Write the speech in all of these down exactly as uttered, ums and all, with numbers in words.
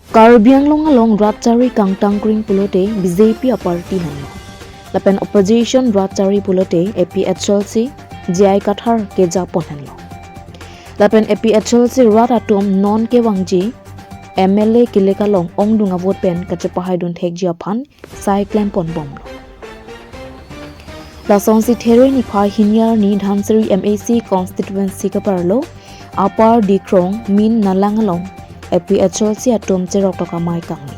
Karbi Anglong along rat chari kangtang kring pulote B J P a-party henlo. Lapen opposition rat chari pulote A P H L C, J I Kathar kejapon henlo. Lapen A P H L C rat atum non kevangji M L A kelek along ongdung a-vote pen kachepahaidun thekji aphan sai klempon bomlo. Lasonsi There niphai hini arni Dhansiri M A C constituency kaparlo Upper Dikrong Min Nalang along A P H L C atum cheroktok amei kangni.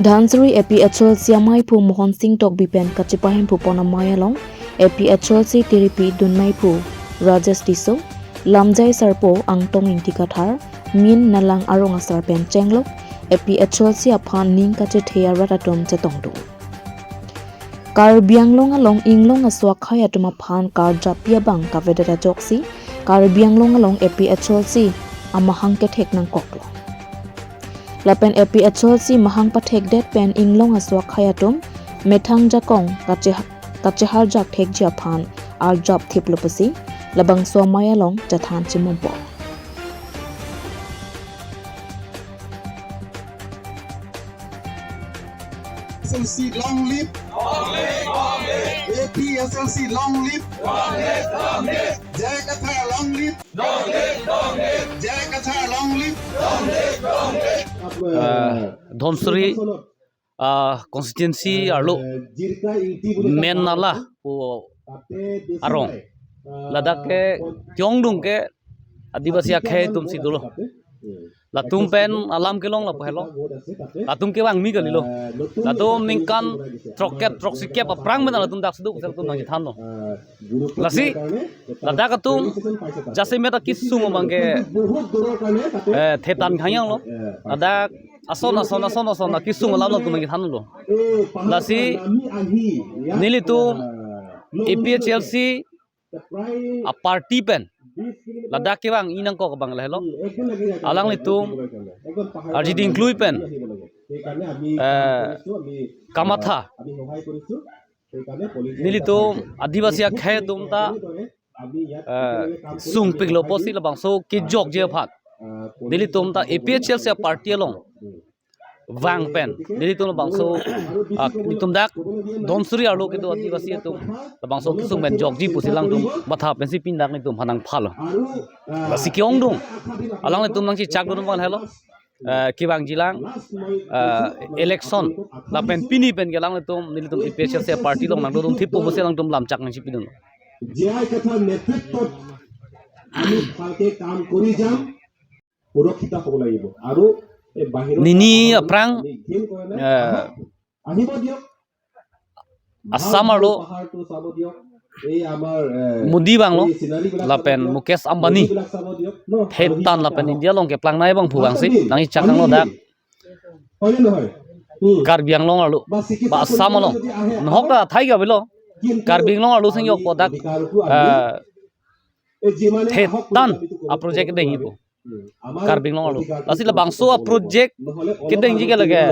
Dhansiri A P H L C ameiphu Mohon Sing Tokbi pen kachepahemphu pon amei along A P H L C tiripi dunmeiphu Rajesh Tisso, lamjai sarpo Angtong Ingti Kathar, Min Nalang arong asar pen chenglok A P H L C aphan ning kachethe arat atum chetongdun. Karbi Anglong along inglong aso akhei atum aphan karjapi abang kavedet ajoksi Karbi Anglong along A P H L C amahang kethek nangkoklo. Lapen A P H L C mahang pathekdet pen inglong aso akhei atum methang jakong kache-, kacheharjak thekji aphan arjap thiplo pusi labangso amei along chethan chimumpo. S L C long live. Long live, long live. A P H L C long live. Long live, long live. J I Kathar long live. Long live, long live. J I Kathar long live. Long live, long live. Apa, Ah, Dhansiri, ah, constituency arlo Jirka Ingti boleh Min Nala pu arong. Ladak ke kyongdung ke Adivasi akhei atum si dolo. Latum pen alam kelong lapu helo. Latum kevangmi kalilo. Latum ningkan throkkep, throksikep aphrang pen latum dak seduk, latum nangji thanlo. Lasi, ladak atum jasemet akesung abang ke, eh, thetan khangyang lo. Ladak ason, ason, ason, ason akesung alam latum nangji thanlo. Lasi, nelitum A P H L C a-party pen ladak kevang inang kok abang lahelo. Alanglitum arjiding klui pen, eh, kamatha. Nelitum Adivasi akhei atum ta, eh, sungpiklo pusi labangso kejokji aphan. Nelitum ta A P H L C a-party along vang pen nelitum labangso, ah, nelitum dak Dhansiri arlo kedo Adivasi atum labangso kesung pen jokji pusi alangtum matha pensi pini dak nelitum aphan nangphalo. Lasi kyongdung alanglitum nangchechakdun abang helo, eh, kevangji lang, eh, election lapen pini pen ke alanglitum nelitum A P H L C a-party along nangdodun thippo pusi alangtum lamchak nangchipidun. J I Kathar নেতৃত্বত আমি ভালকে কাম কৰি যাম। সুৰক্ষিত হ'ব লাগিব। আৰু এই বাহিৰৰ Nini পৰা aphrang, আমি ঘিণ কৰে নাই। Eh, আহিব দিয়ক। Assam arlo পাহাৰটো চাব দিয়ক। এই আমাৰ, এ, Modi vanglo, এই চিনাৰীবিলাক চাব lapen দিয়ক। Mukesh Ambani, এইবিলাক চাব দিয়ক, ন? Thetan আৰু lapen India along keplangnei abangphu vangsi nangchechak nanglo dak. হয়নে নহয়? উম। Karbi Anglong arlo, বা চিকিৎসা ba Assam along, যদি আহে, nohok ta thai gabilo, কিন্তু Karbi Anglong arlo sing yok po dak, অধিকাৰটো আমি, eh, এই যিমানে আহক, thetan আমি তো কৰিব a-project dengji po. Karbi Anglong arlo. Lasi labangso a-project kedengji ke lake,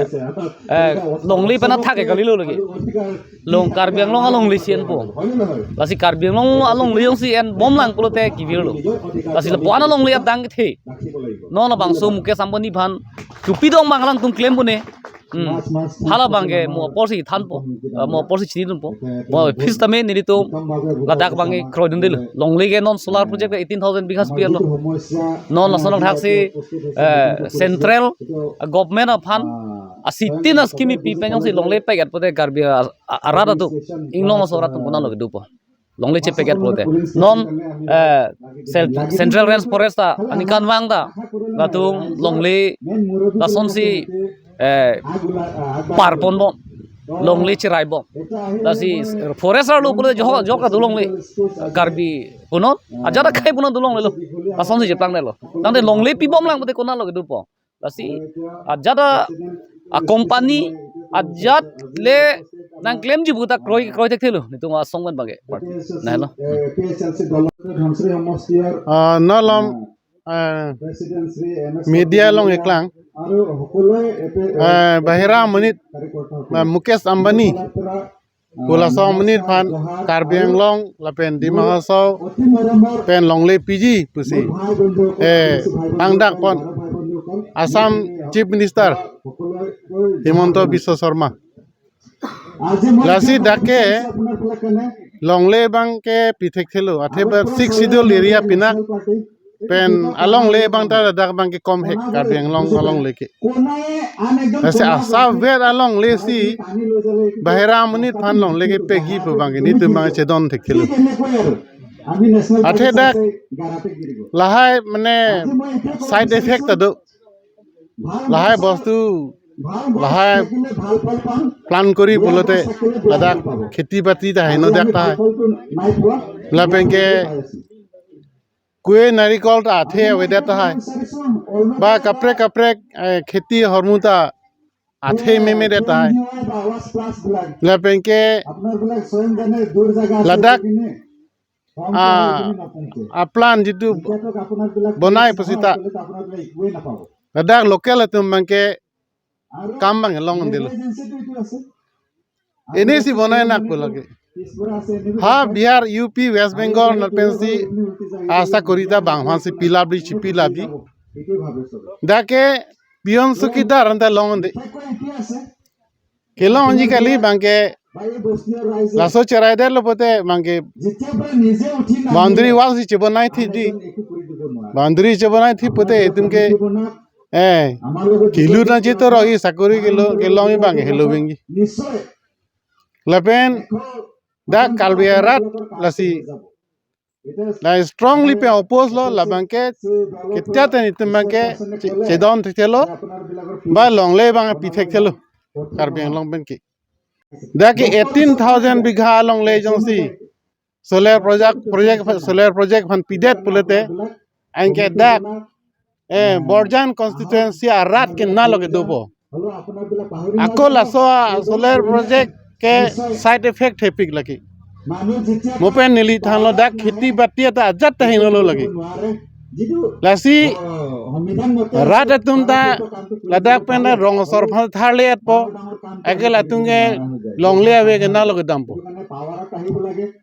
eh, longle pen athak ke kalilo lake. Long Karbi Anglong alongle si enpo. Lasi Karbi Anglong alongle jongsi enbomlang pulote kevirlo. Lasi lapu-an alongle adang kethe. Non labangso Mukesh Ambani aphan chupidun abang alangtum klem pune. Hmm. Hala abang ke mo apor si thanpo, eh, mo apor si chinidunpo. Mo office tame nelitum ladak abang ke kroidundelo. Longle ke non solar project ke eighteen thousand bighas pi-etlo. Non lason thak si, eh, central, eh, government aphan a-sixteen a-scheme pi pen jongsi longle packet pote Karbi a-, a-, arat atum, inglong aso arat atum konatlo kedopo. Longle chepacket pulote. Non, eh, cel-, Central Range Forest ta aningkanvang ta latum longle lasonsi, eh, parponbom. Longle cheraibom. Lasi forest arlo pulote jok, jok ta do longle. Karbi punon, ajat akhei punon do longlelo. Lasonsi cheplangdetlo. Tangte longle pibomlang pote konatlo kedopo. Lasi ajat a, a-company ajat le nangklemji pu ta kroi, kroi thekthelo. Nelitum asong pen abang ke. Nahelo. Ah, non malom, ah, media along eklang, ah, bahira amonit, ah, Mukesh Ambani pu laso amonit aphan Karbi Anglong lapen Dima Hasao pen longle piji pusi, eh, pangdakpon. Assam Chief Minister Himanta Biswa Sarma. Lasi dak ke longle abang ke pithekthelo, athe ba Sixth Schedule area pinak pen alongle abang ta dak abang ke kom hek Karbi Anglong alongle ke. Lasi asap vet alongle si bahira amonit aphan longle ke pegi pu abang ke netum abang chedon thekthelo. Athe dak lahai mane side effect ta do. Lahai bostu lahai plan kori pulote ladak kheti bati ta heno dak tahai. Lapen ke kue narikol ta athe avedet tahai. Ba kaprek kaprek, eh, kheti ahormu ta athe memedet tahai. Lapen ke ladak, ah, aplan jitu bonai pusita ladak local atum abang ke kam abang longdelo. Ini si bonai nak pu lake. Ha Bihar, U P, West Bengal nat pensi asakori ta bang aphansi pilabri chipi labi. Dak ke peon chowkidar anta longde. Kelongji kali abang ke laso cheraidetlo pote abang ke boundary wall si chebonai thi di. Boundary chebonai thi pote itum ke, eh, kilu na jito rohi sakori kelo kelong abang ke helo bengji. Lapen dak Karbi arat lasi la strongly pen oppose lo, labang ke ketia tani itum abang ke che-, chedon thekthelo, ba longle abang pithekthelo Karbi Anglong pen ke. Dak ke eighteen thousand bigha longle jongsi solar project, project, solar project aphan pidet pulote, anke dak, eh, Borjan constituency arat ke nalo ke dopo. Ako laso solar project ke side effect hepik lake. Mo pen neli thanlo dak kheti bati ta ajat ta hinolo lake. Lasi rat atum ta ladak pen rong asor aphan tharle-etpo. Ake latum ke longle ave ke nalo ke dampo.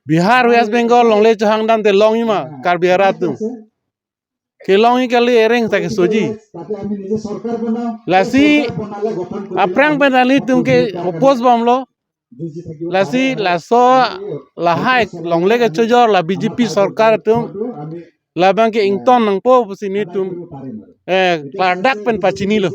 Bihar, West Bengal longle chohang damte longji ma Karbi arat atum? Kelongji kali, ereng ta kesoji. Lasi aphrang pen nelitum ke oppose bomlo. Lasi laso lahai longle kechojor la B J P sorkar atum labang ke ington nangpo pusi netum, eh, klardak pen pachinilo.